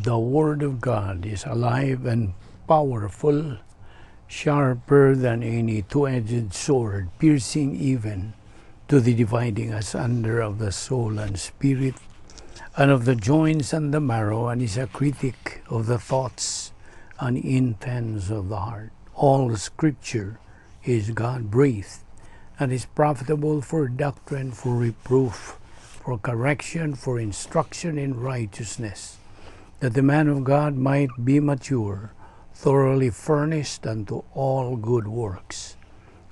The Word of God is alive and powerful, sharper than any two-edged sword, piercing even to the dividing asunder of the soul and spirit, and of the joints and the marrow, and is a critic of the thoughts and intents of the heart. All Scripture is God-breathed, and is profitable for doctrine, for reproof, for correction, for instruction in righteousness, that the man of God might be mature, thoroughly furnished unto all good works.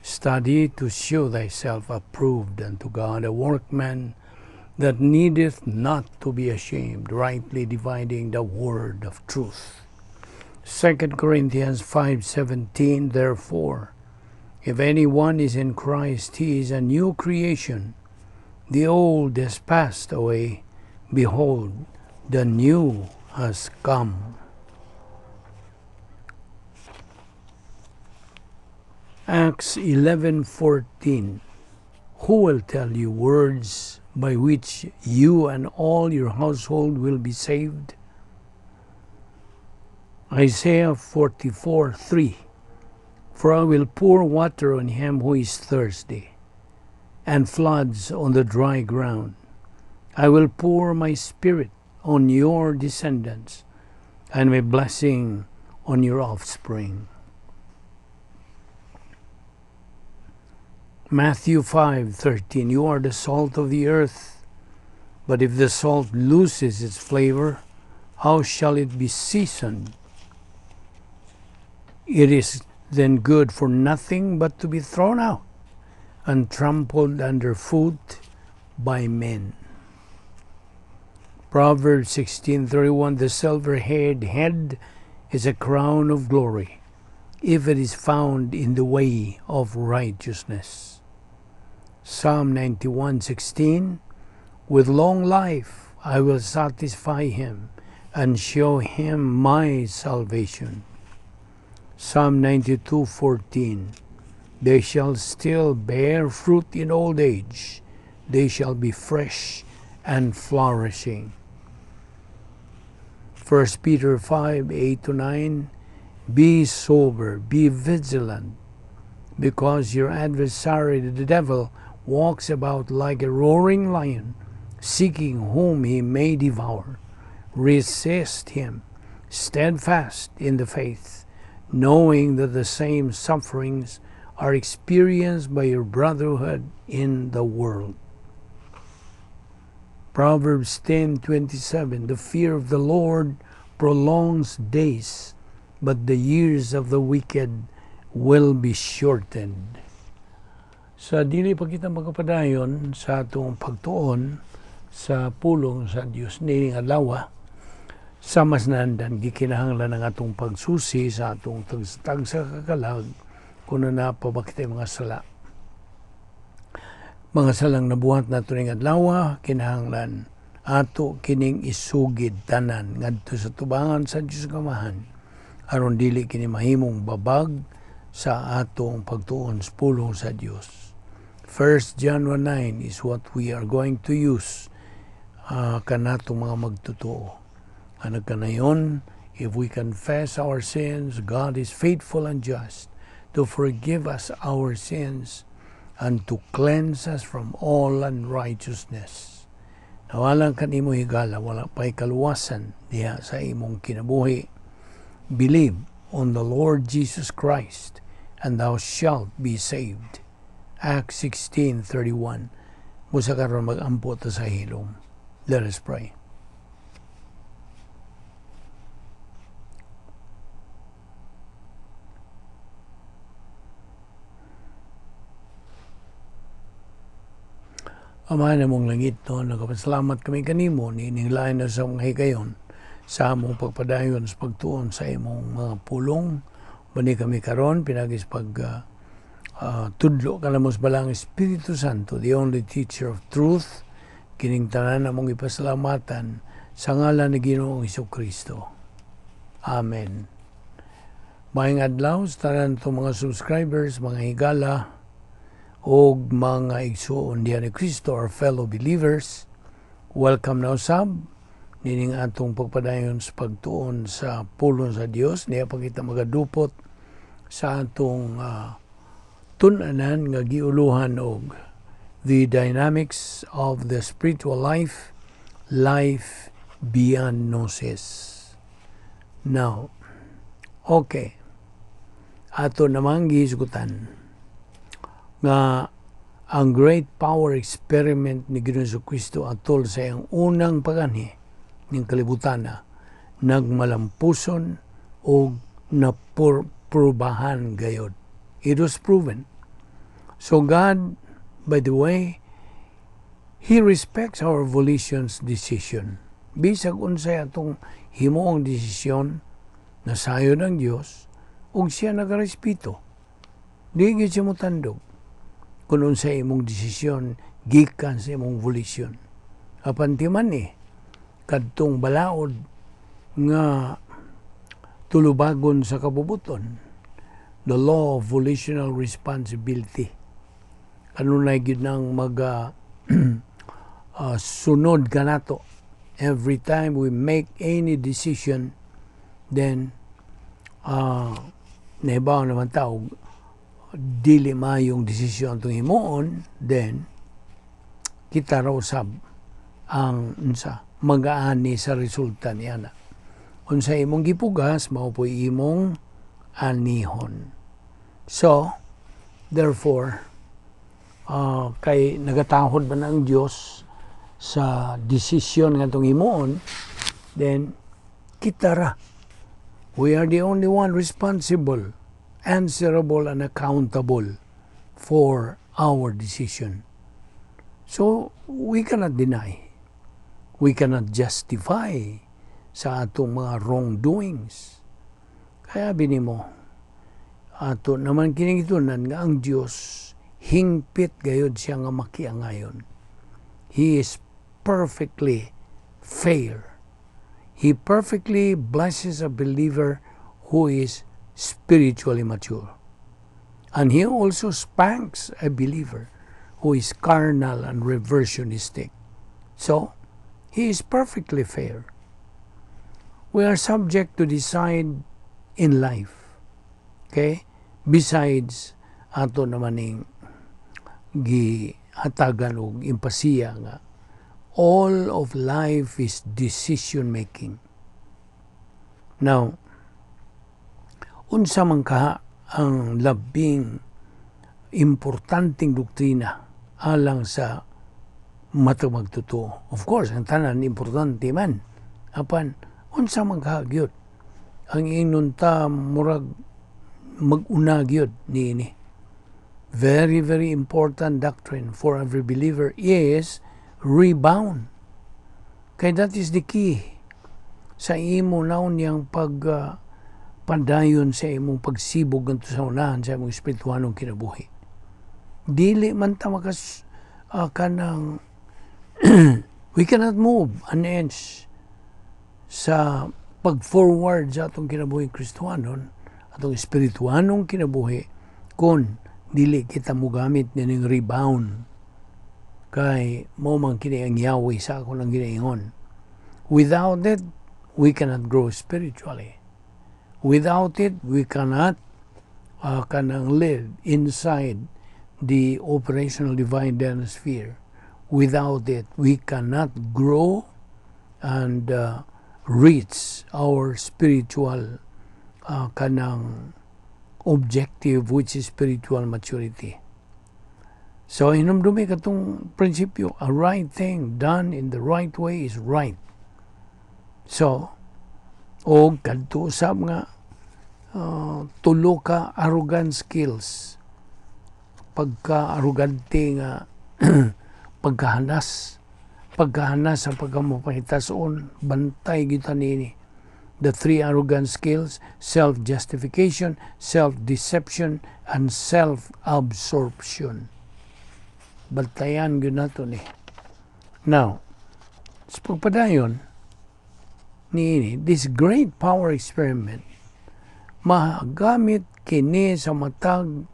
Study to show thyself approved unto God, a workman that needeth not to be ashamed, rightly dividing the word of truth. 2 Corinthians 5:17. Therefore, if anyone is in Christ, he is a new creation. The old has passed away. Behold, the new has come. Acts 11:14. Who will tell you words by which you and all your household will be saved? Isaiah 44:3. For I will pour water on him who is thirsty, and floods on the dry ground. I will pour my spirit on your descendants, and my blessing on your offspring. Matthew 5:13. You are the salt of the earth, but if the salt loses its flavor, how shall it be seasoned? It is then good for nothing but to be thrown out and trampled underfoot by men. Proverbs 16:31. The silver-haired head is a crown of glory, if it is found in the way of righteousness. Psalm 91:16. With long life I will satisfy him and show him my salvation. Psalm 92:14. They shall still bear fruit in old age. They shall be fresh and flourishing. 1 Peter 5:8-9. Be sober, be vigilant, because your adversary, the devil, walks about like a roaring lion, seeking whom he may devour. Resist him, steadfast in the faith, knowing that the same sufferings are experienced by your brotherhood in the world. Proverbs 10:27. The fear of the Lord prolongs days, but the years of the wicked will be shortened. Sa dili pa kita magpadayon sa atong pagtuon sa pulong sa Dios nining adlaw, sa mas nandan gikinahanglan ang atong pagsusi sa atong tagsa kakalag kung naa pa ba kitay mga sala. Mga salang nabuhat nato ning adlaw, kinahanglan ato kining isugid tanan ngadto sa tubangan sa Dios Amahan aron dili kini mahimong babag sa atong pagtuon sa pulong sa Dios. 1 John 1:9 is what we are going to use kanatong mga magtotoo. Ang nagkanayon, if we confess our sins, God is faithful and just to forgive us our sins and to cleanse us from all unrighteousness. Nawalang kanimo, higala, wala pa'y kaluwasan diha sa imong kinabuhi. Believe on the Lord Jesus Christ and thou shalt be saved. Acts 16:31. Busa karon mag-ampo ta sa hilom. Let us pray. Ama namong langit no, nagapasalamat kami kanimo niining lain na sa mga higayon sa among pagpadayon sa pagtuon sa imong mga pulong. Bani kami karon pinagi sa pag tudlo kanamo sa Balaang Espiritu Santo, the only teacher of truth. Kining tanan among ipasalamatan sa ngalan ni Ginoong Kristo. Amen. Maayong adlaw sa tanan to mga subscribers, mga higala, og mga igsuon diha ni Kristo, our fellow believers. Welcome na usab Nining atong pagpadayon sa pagtuon sa pulong sa Dios, niya pa kita magadupot sa atong tun-anan nga giuluhan og The Dynamics of the Spiritual Life, Life Beyond Gnosis. Now, okay. Ato namang gihisgutan nga ang great power experiment ni Ginoong Kristo atol sa iyang unang paganhi ning kalibutan na nagmalampuson o napurprobahan gayod. It was proven. So God, by the way, He respects our volition's decision. Bisag unsay atong himuong desisyon, nasayod ang Dios ug siya nagarespeto. Di gyud siya motandog kung unsay imong desisyon gikan sa imong volition. Apan timan ni kadtong balaod nga tulubagon sa kabubuton, the law of volitional responsibility, kanunay gyud nang mag sunod kanato. Every time we make any decision, then nahibaw naman ta og dili maayong desisyon atong himuon, then kita ra usab ang unsa mag-aani sa resulta niya na. Unsa imong gipugas, mao po'y imong anihon. So, therefore, kay nagatahod man ang Dios sa desisyon nga atong himuon, then kita ra. We are the only one responsible, answerable, and accountable for our decision. So, we cannot deny. We cannot justify sa atong mga wrongdoings. Kaya binimo, ato naman kining gitunan nga ang Dios hingpit gayod siya nga makiangayon. He is perfectly fair. He perfectly blesses a believer who is spiritually mature. And He also spanks a believer who is carnal and reversionistic. So, He is perfectly fair. We are subject to decide in life. Okay? Besides, ato naman ning gihatagan og impasiya nga all of life is decision making. Now, unsa man ka ang labing importanteng doktrina alang sa matag magtotoo? Of course, ang tanan importante man. Apan, unsa man ka gyud ang ingnon ta murag mag-una gyud niini? Very, very important doctrine for every believer is rebound. Kay that is the key sa imo naon niyang pag padayon sa imong pagsibog ngadto sa unahan sa imong espirituhanong kinabuhi. Dili man ta makas kanang we cannot move an inch sa pag-forward sa atong kinabuhi Kristohanon, atong espirituhanong kinabuhi, kung dili kita mogamit nining rebound. Kay mao man kini ang yawi sa ako nang ginaingon. Without it, we cannot grow spiritually. Without it, we cannot kanang live inside the operational divine sphere. Without it, we cannot grow and reach our spiritual kanang objective, which is spiritual maturity. So hinumdumi katong prinsipyo, a right thing done in the right way is right. So, og kadto usab nga tulo ka arrogant skills, pagka-arrogante nga pagkahanas, pagkahanas sa pagkamapahitason, bantay gyud ta niini. The three arrogant skills: self-justification, self-deception, and self-absorption. Bantayan gyud nato ni. Now, sa pagpadayon niini, this great power experiment, magamit kini sa matag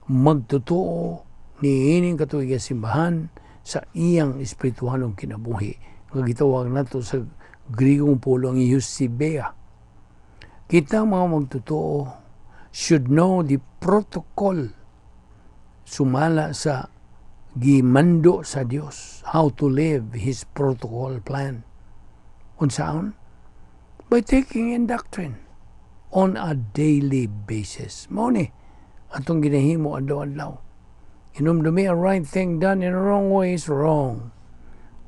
magtotoo niining katuig simbahan sa iyang espirituhanong kinabuhi nga gitawag nato sa Grigong pulong eusebeia. Kita mga magtotoo should know the protocol sumala sa gimando sa Dios, how to live His protocol plan. Unsaon? By taking in doctrine on a daily basis. Mao ni atong ginahimo adlaw-adlaw. Hinumdumi, a right thing done in a wrong way is wrong.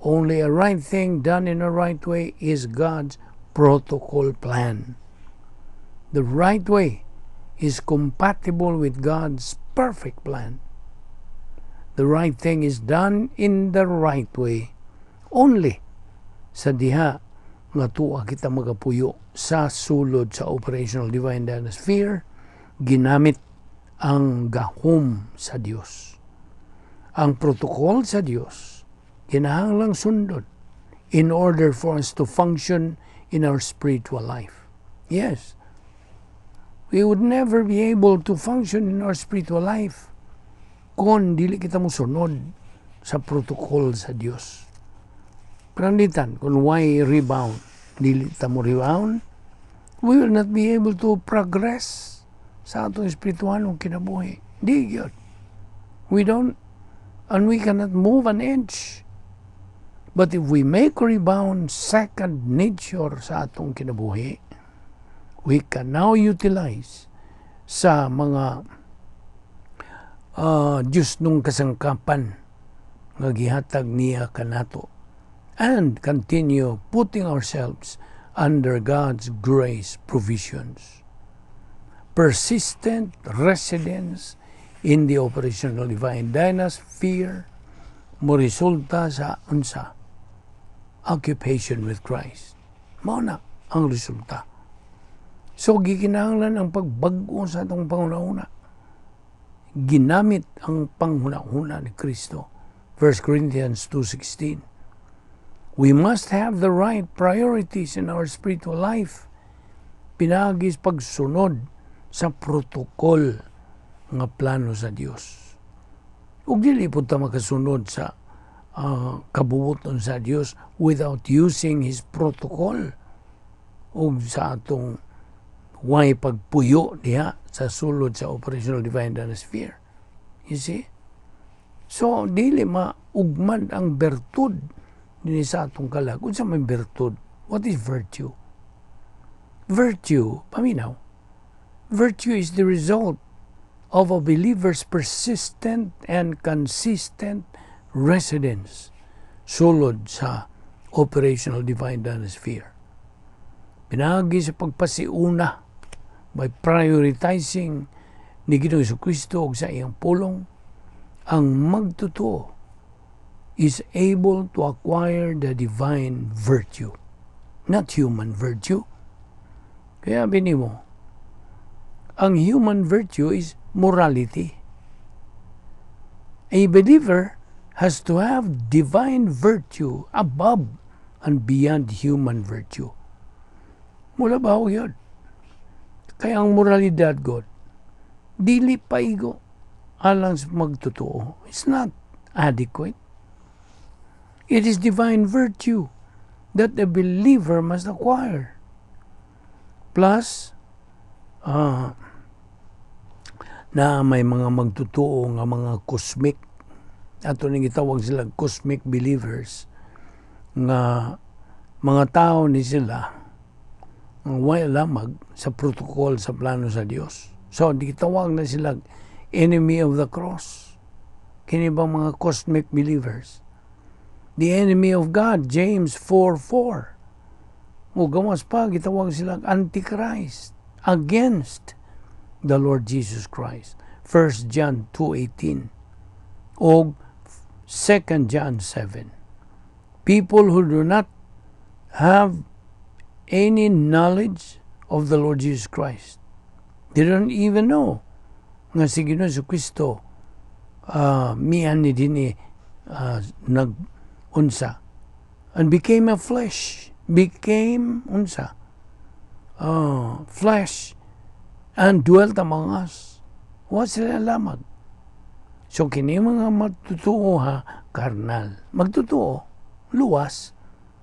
Only a right thing done in a right way is God's protocol plan. The right way is compatible with God's perfect plan. The right thing is done in the right way only sa diha nga tuwa kita magapuyo sa sulod sa operational divine sphere, ginamit ang gahom sa Dios. Ang protocol sa Dios kinahanglang sundon in order for us to function in our spiritual life. Yes, we would never be able to function in our spiritual life kung dili kita mosunod sa protocol sa Dios. Pananglitan, kung why rebound, dili ta mo rebound, we will not be able to progress sa atong espiritualong kinabuhi. Di gyud. We don't, and we cannot move an inch. But if we make rebound second nature sa atong kinabuhi, we can now utilize sa mga Diyos nung kasangkapan nga gihatag niya kanato and continue putting ourselves under God's grace provisions. Persistent residence in the operational divine dynasphere mo resulta sa unsa? Occupation with Christ. Mao na ang resulta. So gikinahanglan ang pagbag-o sa atong panghunahuna. Ginamit ang panghunahuna ni Kristo. 1 Corinthians 2:16. We must have the right priorities in our spiritual life. Pinaagi sa pagsunod sa protocol nga plano sa Dios. Ug dili pud ta makasunod sa kabubuton sa Dios without using His protocol ug sa atong way pagpuyo diha sa sulod sa operational divine sphere. You see? So, dili maugmad ang bertud dinhi sa atong kalag. Unsa may bertud? What is virtue? Virtue, paminaw. Virtue is the result of a believer's persistent and consistent residence sulod sa operational divine sphere. Pinaagi sa pagpasiuna, by prioritizing ni Ginoong Kristo ug sa iyang pulong, ang magtotoo is able to acquire the divine virtue, not human virtue. Kaya bini mo, ang human virtue is morality. A believer has to have divine virtue above and beyond human virtue. Mula ba yun? Kaya ang moralidad, God, dili paigo alang sa magtotoo. It's not adequate. It is divine virtue that the believer must acquire. Plus, na may mga magtotoo nga mga cosmic, ato ning gitawag sila cosmic believers, nga mga tao ni sila ang way lamag sa protocol sa plano sa Dios. So gitawag na sila enemy of the cross. Kini ba mga cosmic believers? The enemy of God, James 4:4. O gawas pa, gitawag sila Antichrist, against the Lord Jesus Christ. 1 John 2:18 o 2 John 7. People who do not have any knowledge of the Lord Jesus Christ. They don't even know nga si Ginoong Kristo mian ni dinhi nag unsa and became a flesh, became unsa flesh and dwelt among us. Wa sila lamag. So kini mga magtotoo ha, karnal. Magtotoo, luwas,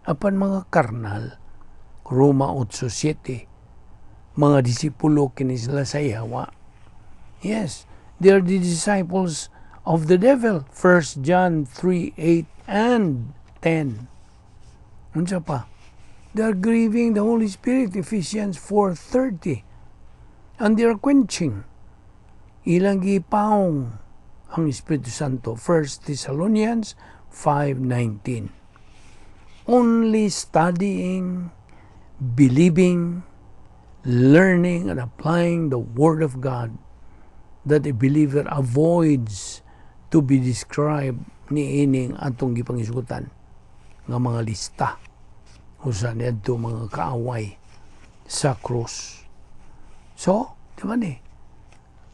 apan mga karnal. Roma 8:7. Mga disipulo kini sila sa yawa. Yes, they are the disciples of the devil. 1 John 3:8 and 10. Unsa pa? They are grieving the Holy Spirit, Ephesians 4:30. And they are quenching. Ilang gipaong ang Espiritu Santo, 1 Thessalonians 5:19. Only studying, believing, learning, and applying the Word of God that a believer avoids to be described niining atong gipangisgutan nga mga lista usa niadto mga kaaway sa krus. So, di ba ni?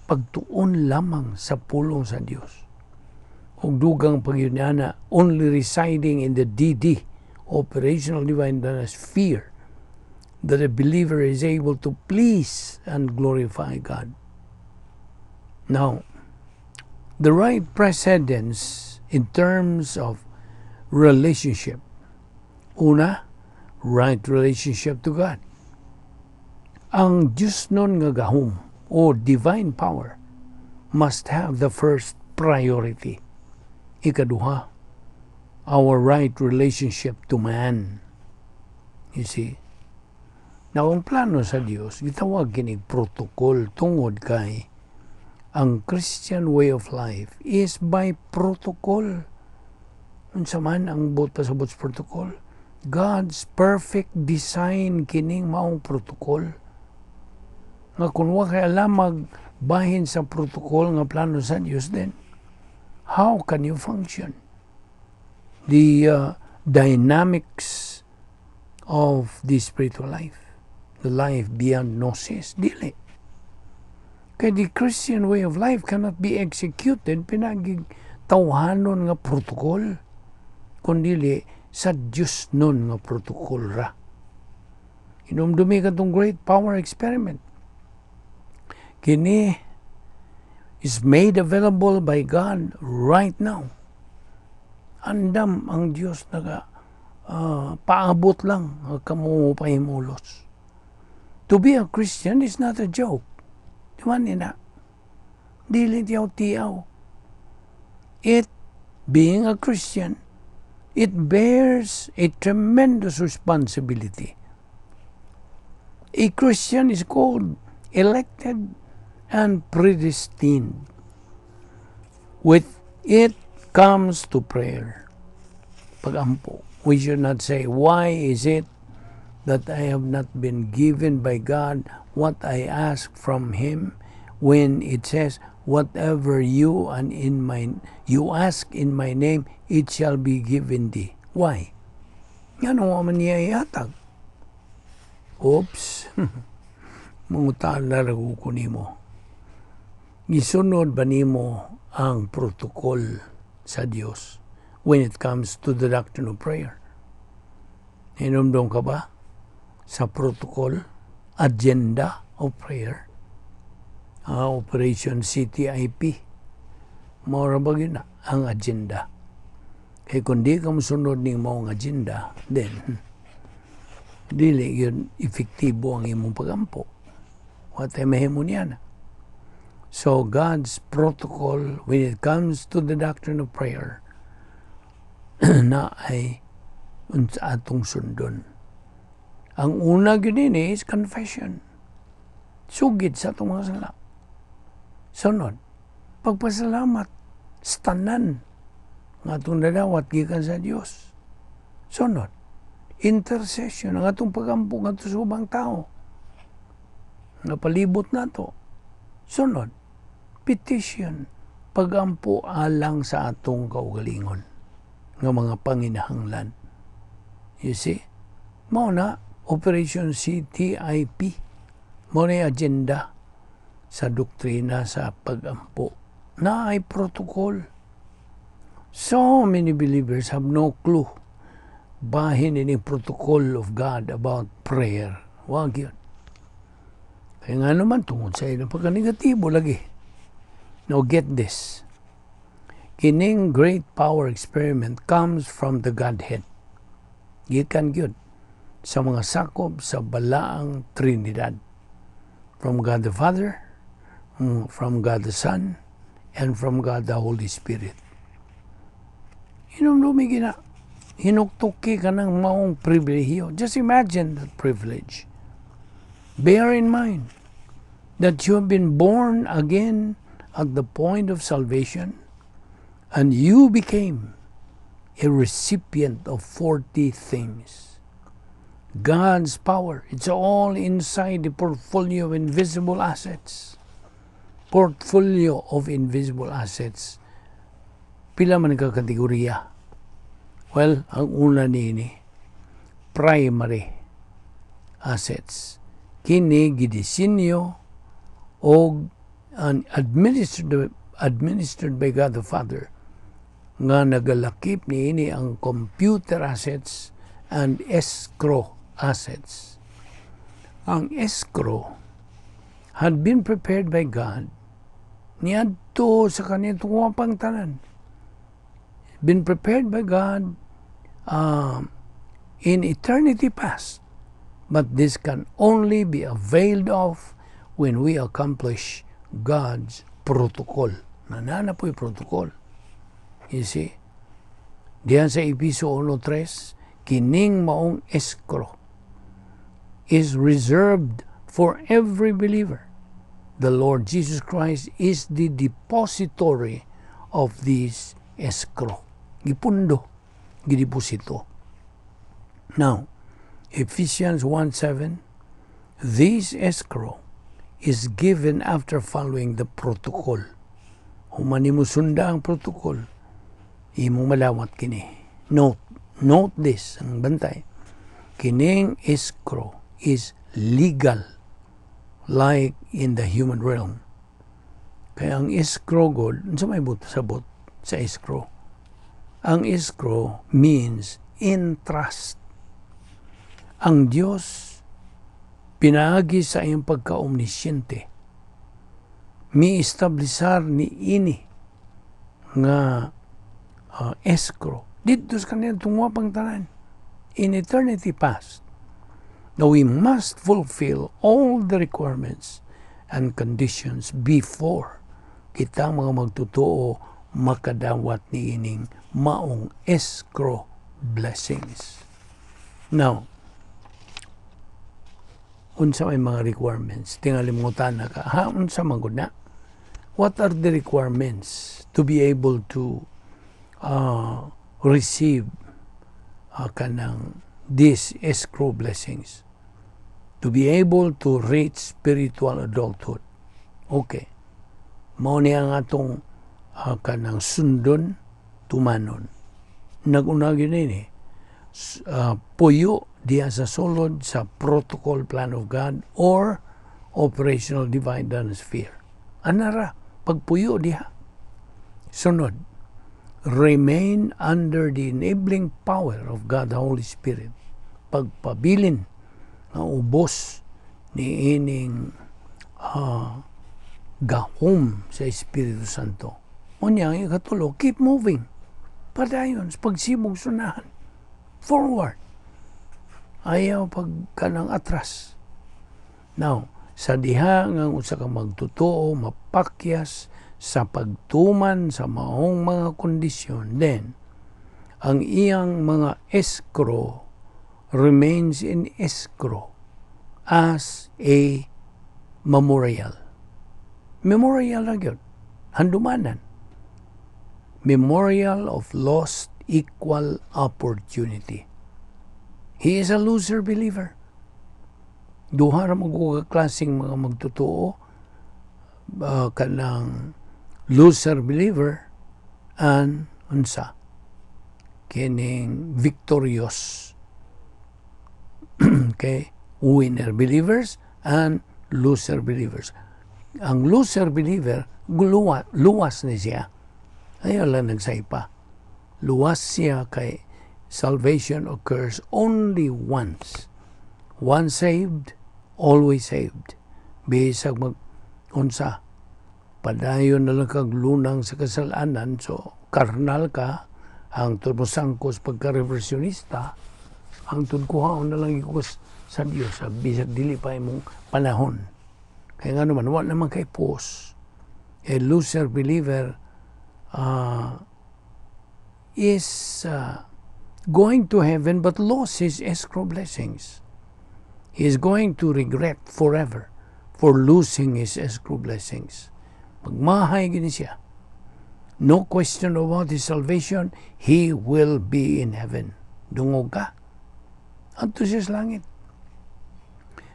Pagtuon lamang sa pulong sa Dios. Ug dugang pagyud, only residing in the DD, operational divine sphere, that a believer is able to please and glorify God. Now, the right precedence in terms of relationship. Una, right relationship to God. Ang Diyos nun nga gahom o divine power must have the first priority. Ikaduha, our right relationship to man. You see? Now, ang plano sa Dios, gitawag kinig protocol tungod kay ang Christian way of life is by protocol. Unsa man ang buot pasabot sa protocol? God's perfect design kining maong protocol. Nga kung wa kay alam bahin sa protocol nga plano sa Dios, then how can you function? The dynamics of the spiritual life, the life beyond gnosis, dili. Kay the Christian way of life cannot be executed pinagig tawhanon nga protocol, kundili sa Diyos nun nga protocol ra. Inumdumi katong great power experiment. Kini is made available by God right now. Andam ang Diyos naga paabot lang kamo pahimulos. To be a Christian is not a joke. Di ba nina? Dili tiyaw-tiyaw. It, being a Christian, it bears a tremendous responsibility. A Christian is called elected and predestined. With it comes to prayer. Pagampo. We should not say, "Why is it that I have not been given by God what I ask from Him?" when it says, "Whatever you ask in my name, it shall be given thee." Why? Ngano man niya ihatag? Oops. Mangutana ra ko nimo. Gisunod ba nimo ang protocol sa Dios when it comes to the doctrine of prayer? Hinumdum ka ba sa protocol, agenda of prayer? Operation CTIP. Mao ra ba gyud na ang agenda? Kay kung di ka mosunod ning maong agenda, then dili yun epektibo ang imong pagampo. Wa tay mahimo niya na. So God's protocol when it comes to the doctrine of prayer na ay unsa atong sundon. Ang una gyud nini is confession. Sugid sa atong mga sala. Sunod, pagpasalamat sa tanan nga atong nadawat gikan sa Dios. Sunod, intercession, ang atong pagampo ngadto sa ubang tao nga palibot nato. Sunod, petition, pagampo alang sa atong kaugalingon nga mga panginahanglan. You see? Mao na Operation CTIP. Mao na agenda sa doktrina sa pagampo. Na ay protocol. So many believers have no clue bahin ini protocol of God about prayer. Wag yun. Kaya nga naman, tungod sa ilang pagka-negatibo lagi. Now get this. Kining great power experiment comes from the Godhead. Gikan gyud sa mga sakop sa Balaang Trinidad. From God the Father, from God the Son, and from God the Holy Spirit. Hinumdumi gina, hinuktuki ka ng maong pribilehiyo. Just imagine that privilege. Bear in mind that you have been born again at the point of salvation and you became a recipient of 40 things. God's power, it's all inside the portfolio of invisible assets. Portfolio of invisible assets. Pila man ka kategorya? Well, ang una niini, primary assets. Kini gidisenyo og and administered by God the Father nga nagalakip niini ang computer assets and escrow assets. Ang escrow had been prepared by God niadto sa kanitong pang tanan. Been prepared by God in eternity past. But this can only be availed of when we accomplish God's protocol. Naa na po'y protocol. You see? Diyan sa Episo 1.3, kining maong escrow is reserved for every believer. The Lord Jesus Christ is the depository of this escrow. Gipundo, gideposito. Now, Ephesians 1:7, this escrow is given after following the protocol. Human nimo sunda ang protocol, imong malawat kini. Note, note this, ang bantay. Kining escrow is legal like in the human realm. Kaya ang escrow god, unsa may but sabot sa escrow? Ang escrow means in trust. Ang Dios pinaagi sa iyang pagka-omnisciente, mi-establisar ni ini nga escrow didto sa kaniyang pang tanan in eternity past. Now we must fulfill all the requirements and conditions before kita mga magtotoo makadawat ni ining maong escrow blessings. Now, unsa may mga requirements? Tingali mangutan na ka, ha, unsa man gud na? What are the requirements to be able to receive kanang these escrow blessings? To be able to reach spiritual adulthood. Okay. Mao ni ang atong kanang sundon, tumanon. Nag-una gyud ni puyo diya sa sulod sa protocol plan of God or operational divine sphere. Anara, pagpuyo diha. Sunod, remain under the enabling power of God the Holy Spirit. Pagpabilin nga ubos ni ining gahom sa Espiritu Santo. Unya, ang ikatulo, keep moving. Padayon sa pagsibog sunahan. Forward. Ayaw pag kanang atras. Now, sa diha nga usa ka magtotoo mapakyas sa pagtuman sa maong mga kondisyon, then ang iyang mga escrow remains in escrow as a memorial. Memorial na gyud. Handumanan. Memorial of lost equal opportunity. He is a loser believer. Duha ra man ka klaseng mga magtotoo, kanang loser believer and unsa kining victorious, okay, winner believers and loser believers. Ang loser believer, luwas ni siya. Ayaw lang nagsaypa, luwas siya kay salvation occurs only once. Once saved, always saved. Bisag mag unsa, padayon na lang kag lunang sa kasalanan, so karnal ka hangtod mo sangkos pagka-reversionista. Hangtod kuhaon na lang gikos sa Dios sa bisag dili pa imong panahon. Kaya nga naman, wala naman kay pause. A loser believer is going to heaven but lost his escrow blessings. He is going to regret forever for losing his escrow blessings. Magmahay gyud ni siya. No question about his salvation, he will be in heaven. Dungog ka. Adto siya sa langit.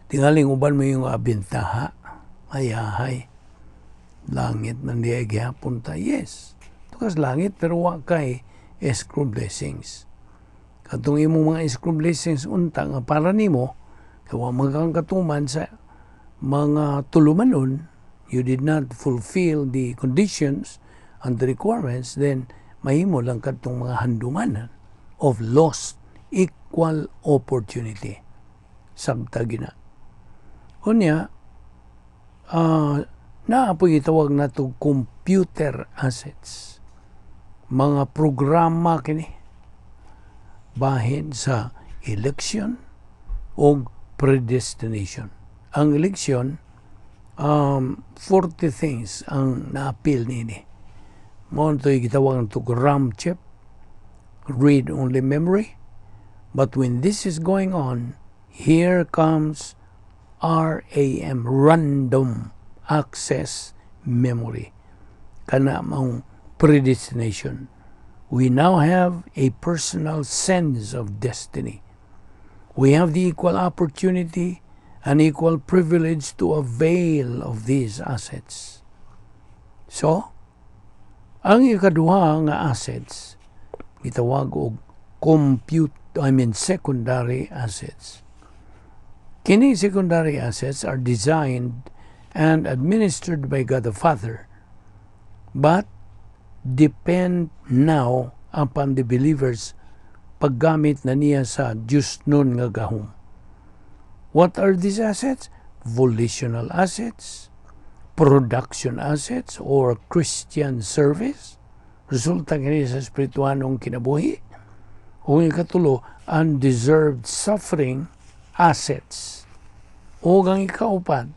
Tingaling uban mo yung abintaha, ayahay, langit man di ay gihapon ta. Yes, tukas langit pero wa kay escrow blessings. Katong imong mga escrow blessings unta nga para nimo, kay wa man kang katuman sa mga tulumanon, you did not fulfill the conditions and the requirements, then mahimo lang kadtong mga handumanan of lost equal opportunity. Sabta gina. Unya, naa po'y gitawag nato computer assets. Mga programa kini bahin sa election o predestination. Ang election, 40 things ang naapil nini. Mao to'y gitawag nato RAM chip, read only memory. But when this is going on, here comes RAM, random access memory. Kana maong predestination. We now have a personal sense of destiny. We have the equal opportunity and equal privilege to avail of these assets. So, ang ikaduha nga assets, gitawag og compute, I mean secondary assets. Kini secondary assets are designed and administered by God the Father, but depend now upon the believers paggamit na niya sa Diyos nun nga gahom. What are these assets? Volitional assets, production assets, or Christian service. Resulta kini sa espirituanong kinabuhi. O ikatulo, undeserved suffering assets. O ang ikaupat,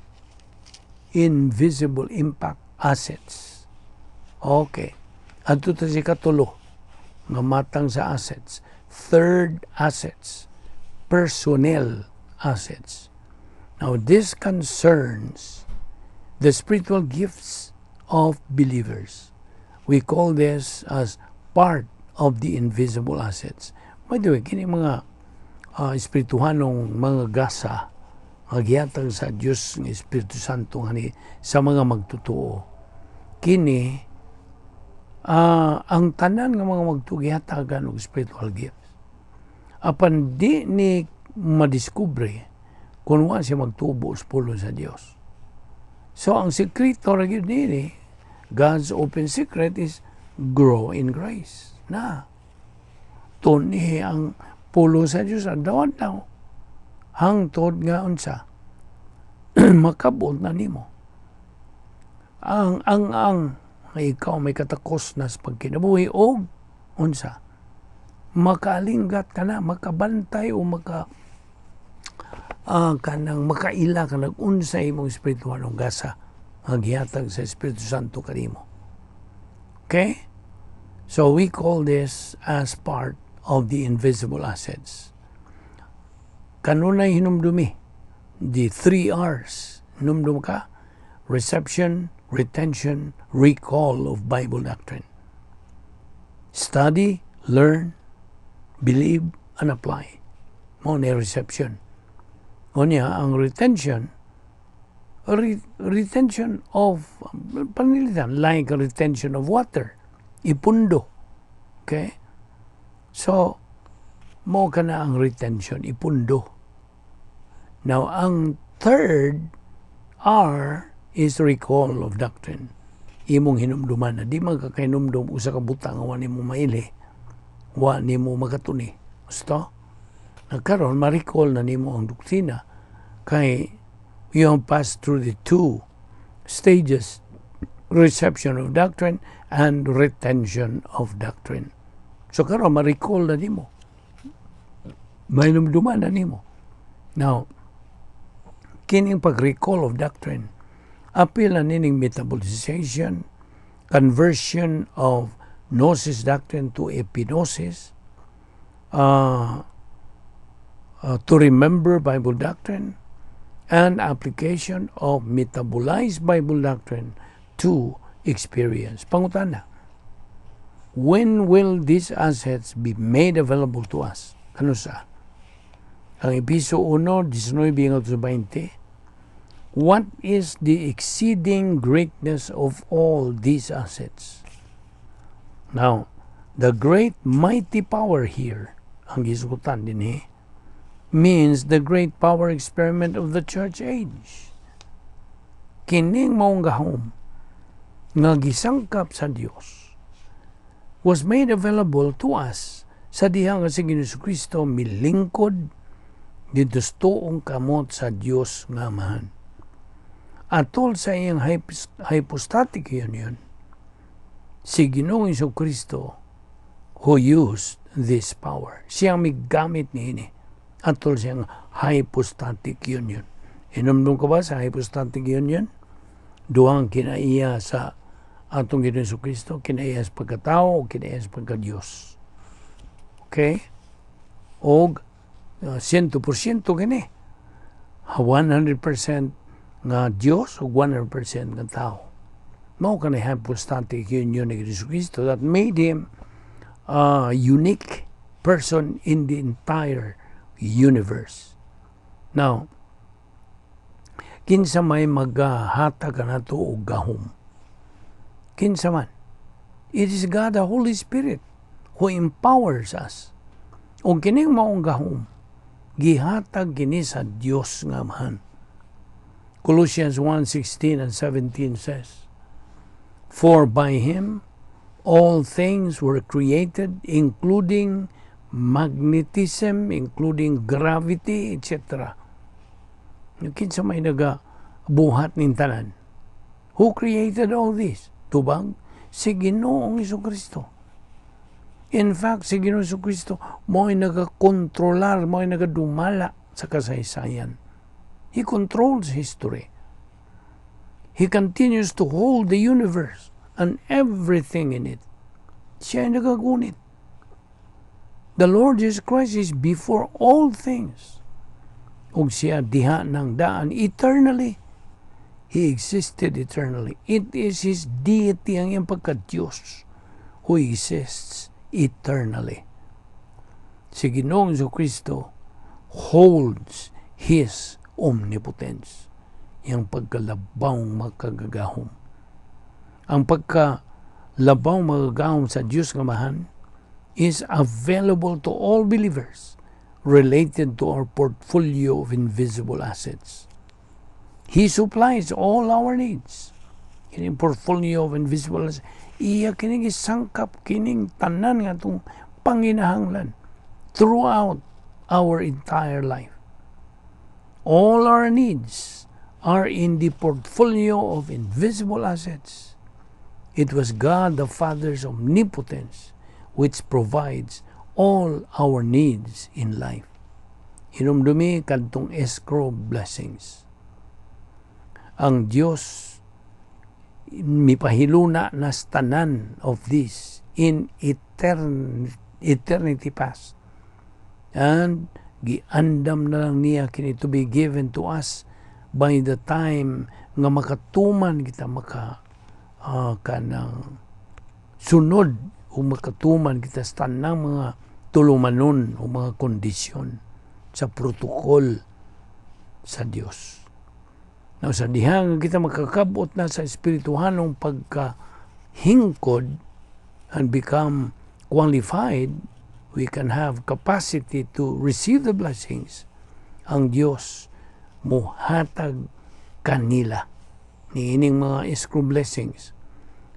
invisible impact assets. Okay. Adto ta sa ikatulo nga matang sa assets. Third assets, personnel assets. Now this concerns the spiritual gifts of believers. We call this as part of the invisible assets. By the way, kini mga espirituhanong mga gasa nga gihatag sa Dios ng Espiritu Santo ngani sa mga magtotoo. Kini ang tanan nga mga magtuo gihatagan og spiritual gifts. Apan di ni madiskubre kung wa siya magtubo sa pulong sa Dios. So ang sekreto ra gyud nini, God's open secret is grow in grace. Na. Tuni ang pulong sa Dios adlaw-adlaw. Hangtod nga unsa makabot na nimo. Ang ikaw may katakos na sa pagkinabuhi o unsa makaalinggat ka na, makabantay o maka kanang makaila ka nag-unsa imong espiritual gasa nga gihatag sa Espiritu Santo kanimo. Okay? So we call this as part of the invisible assets. Kanunay hinumdumi, the three R's. Hinumdum ka? Reception, retention, recall of Bible doctrine. Study, learn, believe, and apply. Mao ni reception. Unya, ang retention, retention of, panilitan, like retention of water, ipundo. Okay? So, mao kana ang retention, ipundo. Now, ang third R is recall of doctrine. Imong hinumduman na di man ka kahinumdum usa ka butang nga wa nimo maili, wa nimo makatuni. Gusto? Nagkaroon, ma-recall na nimo ang doktrina kay you have passed through the two stages, reception of doctrine and retention of doctrine. So karon ma-recall na nimo. Mahinumduman na nimo. Now, kining pag-recall of doctrine, apil na nining metabolization, conversion of gnosis doctrine to epignosis, to remember Bible doctrine, and application of metabolized Bible doctrine to experience. Pangutana, when will these assets be made available to us? Kanus-a? Ang Episo 1, 19 hanggang 20, what is the exceeding greatness of all these assets? Now, the great mighty power here, ang gisugutan dinhi, means the great power experiment of the church age. Kining maong gahom nga gisangkap sa Dios was made available to us sa diha nga si Ginoong Kristo milingkod didto sa tuong kamot sa Dios nga Amahan. Atol sa iyang hypostatic union, si Ginoong Kristo who used this power. Siya ang migamit niini atol sa iyang hypostatic union. Hinumdum ka ba sa hypostatic union? Duhang kinaiya sa atong Ginoong Kristo, kinaiya sa pagkatao o kinaiya sa pagka-Diyos. Okay? Og 100% kini. 100% nga Diyos o 100% nga tao. Mao kani hypostatic union ni Kristo that made him a unique person in the entire universe. Now, kinsa may maghatag kanato og gahom? Kinsa man? It is God the Holy Spirit who empowers us. Ug kining maong gahom gihatag kini sa Dios nga Amahan. Colossians 1:16 and 17 says, "For by him all things were created, including magnetism, including gravity, etc." Kinsa may naga buhat ning tanan? Who created all this? Tubag si Ginoong Kristo. In fact, si Ginoong Kristo mo'y nagakontrolar, mo'y nagadumala sa kasaysayan. He controls history. He continues to hold the universe and everything in it. Siya ay nagagunit. The Lord Jesus Christ is before all things. Ug siya diha ng daan eternally. He existed eternally. It is His deity, ang iyang pagka-Diyos, who exists eternally. Si Ginoong Kristo holds His omnipotence. Iyang pagkalabaw makagagahom. Ang pagkalabaw makagagahom sa Diyos nga Amahan is available to all believers related to our portfolio of invisible assets. He supplies all our needs. Kining portfolio of invisible assets, iya kining isangkap kining tanan nga atong panginahanglan throughout our entire life. All our needs are in the portfolio of invisible assets. It was God the Father's omnipotence which provides all our needs in life. Hinumdumi kadtong escrow blessings. Ang Dios mipahiluna nas tanan of this in eternity past. And giandam na lang niya kini to be given to us by the time nga makatuman kita, maka kanang sunod o makatuman kita sa tanang mga tulumanon o mga kondisyon sa protocol sa Dios. Now, sa dihang kita makakabot na sa espirituhanong pagkahingkod and become qualified, we can have capacity to receive the blessings. Ang Dios muhatag kanila ni ining mga escrow blessings,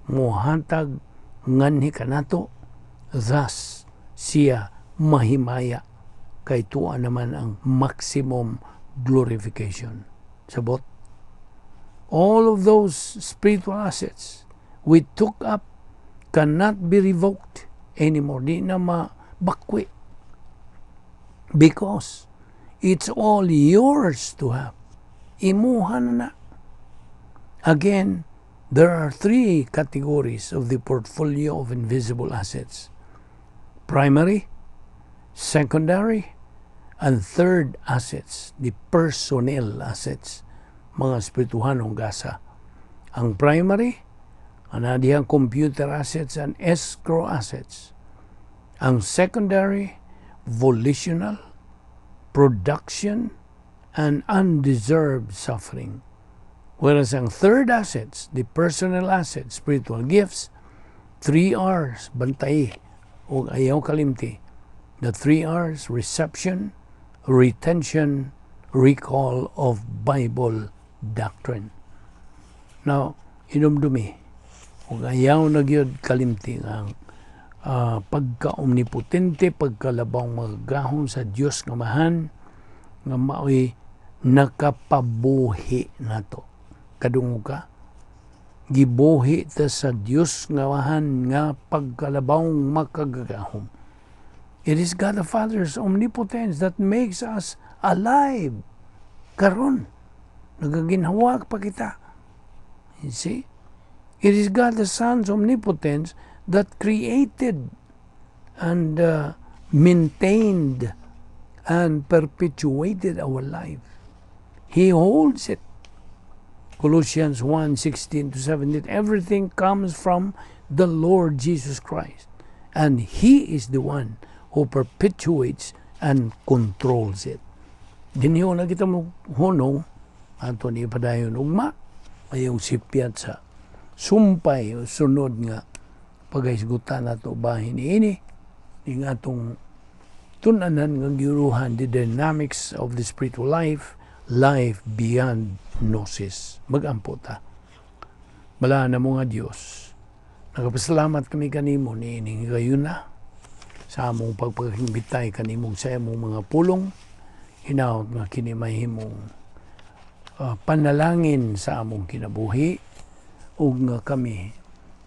muhatag nganhi kanato. Thus siya mahimaya kay tuwa naman ang maximum glorification. Sabot, all of those spiritual assets we took up cannot be revoked anymore. Di na mabakwi. Because it's all yours to have. Imuha na na. Again, there are three categories of the portfolio of invisible assets: primary, secondary, and third assets, the personnel assets, mga espirituhanong gasa. Ang primary, ana dihang computer assets and escrow assets. Ang secondary, volitional, production, and undeserved suffering. Whereas ang third assets, the personal assets, spiritual gifts, three R's, bantay, o ayaw kalimti. The three R's, reception, retention, recall of Bible doctrine. Now, hinumdumi, ug ayaw na gyud kalimti ang pagka-omnipotente, pagkalabawng makagagahom sa Dios nga Amahan, nga maoy nakapabuhi nato. Kadungog ka? Gibuhi ta sa Dios nga Amahan nga pagkalabawng makagagahom. It is God the Father's omnipotence that makes us alive. Karon, nagaginhawa pa kita. You see? It is God the Son's omnipotence that created and maintained and perpetuated our life. He holds it. Colossians 1:16 to 17. Everything comes from the Lord Jesus Christ. And He is the one who perpetuates and controls it. Dinhiyo na kita mo hunong ato ni padayon ugma ayong sipyat sa sumpay o sunod nga paghisgutan nato bahin niini ning atong tun-anan nga giuruhan, the dynamics of the spiritual life, life beyond gnosis. Magampo ta. Balaan namo nga Dios, nagapasalamat kami kanimo niining higayuna sa among pagpakahimbitay kanimong sa imong mga pulong. Hinaot nga kini mahimong panalangin sa among kinabuhi ug nga kami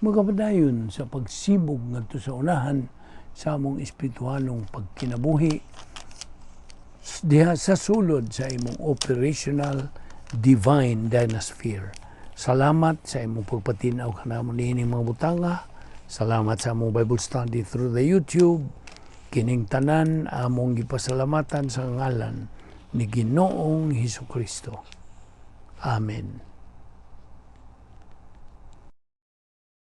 magapadayon sa pagsibog ngadto sa unahan sa among espiritualong pagkinabuhi diha sa sulod sa imong operational divine dynasphere. Salamat sa imong pagpatinaw kanamo niining mga butanga. Salamat sa among Bible study through the YouTube. Kining tanan among gipasalamatan sa ngalan ni Ginoong Hesus Kristo. Amen.